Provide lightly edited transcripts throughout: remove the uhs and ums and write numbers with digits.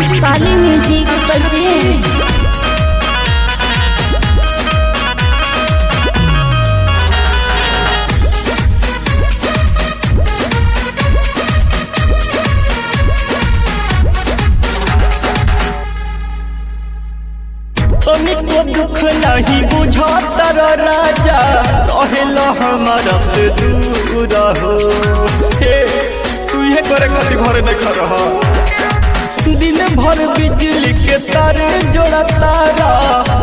Pali music presents. तनिको दुख नहीं बुझत राजा, रहेल हमारा से दूर हो। हे तू ये करे खातिर घरे नहीं रह। दिन भर बिजली के तार जोड़ा तारा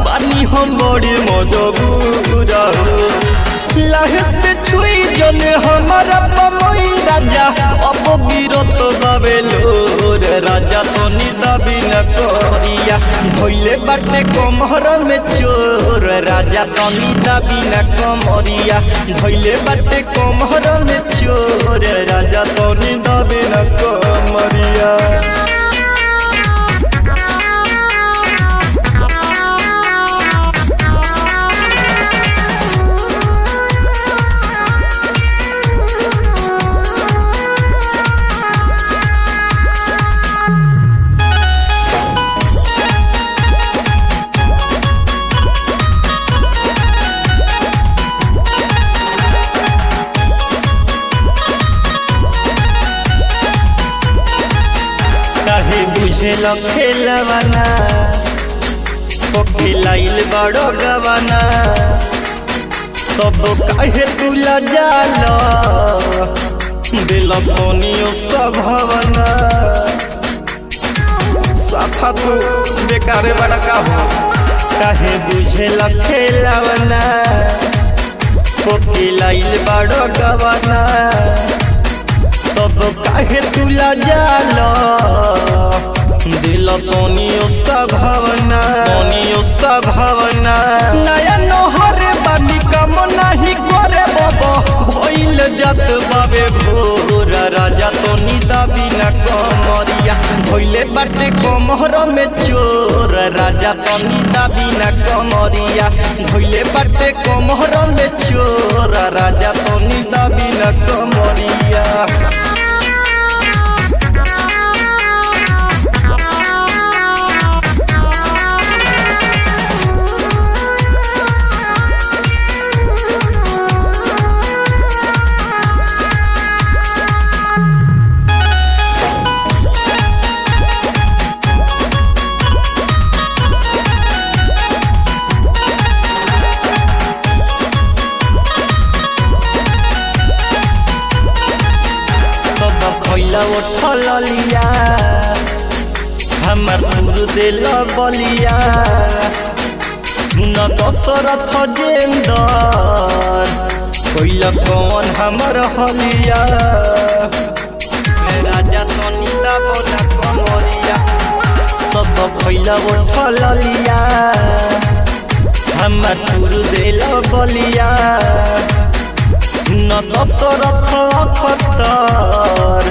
पानी हम बड़ी मजबूर हो। लाहे से छुई जन हमारा पमई राजा, अब गिरत बाबे लोर राजा तनी दाबी न करिया। धोइले बाटे कमर में चोर राजा तनी दाबी न कमरिया। धोइले बाटे कमर में चोर राजा तनी दाबी न कमरिया। काहे बुझेल खेलवाना, ओ खिलाइल बड़ो गवाना, तब काहे तू लजाल दिल तनियो सभावना। साफा तू बेकारे बड़ा का हो। काहे बुझेल खेलवाना, ओ खिलाइल बड़ो गवाना, तब काहे तू लजाल दिल तनियो सभावना। तनियो सभावना नया नहर बानी कम नहीं करे बाबा, भइल जात बाबे भोर राजा तनी दाबी न कमरिया। भइले बाटे कमर में चोर राजा तनी दाबी न कमरिया। भइले बाटे कमर में चोर राजा तनी दाबी न कमरिया। सब खैला उठल लिया हमर तुर दिल बलिया। सुन दशरथ जेंदर कैला कौन हमर हलिया। राजा तनी दाबना कमरिया। सब खैला उठल लिया हमर तुर दिल बलिया। सुन दशरथ अखतर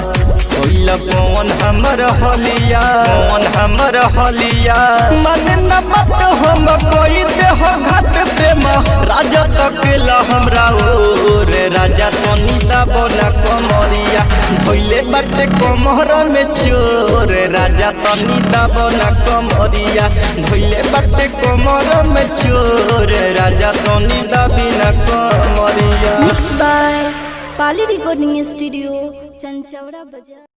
कैला कौन हमर हलिया। कौन हमर हलिया मन न मत हम कोई देह घात प्रेम राजा तकेला हमरा ओर राजा तनी दाबना कमरिया। धोइले बाटे कमर में चोर राजा तनी दाबना कमरिया। धोइले बाटे कमर में चोर राजा तनी दाबी न कमरिया। Mixed by Pali Recording Studio, Chanchaura Bazaar.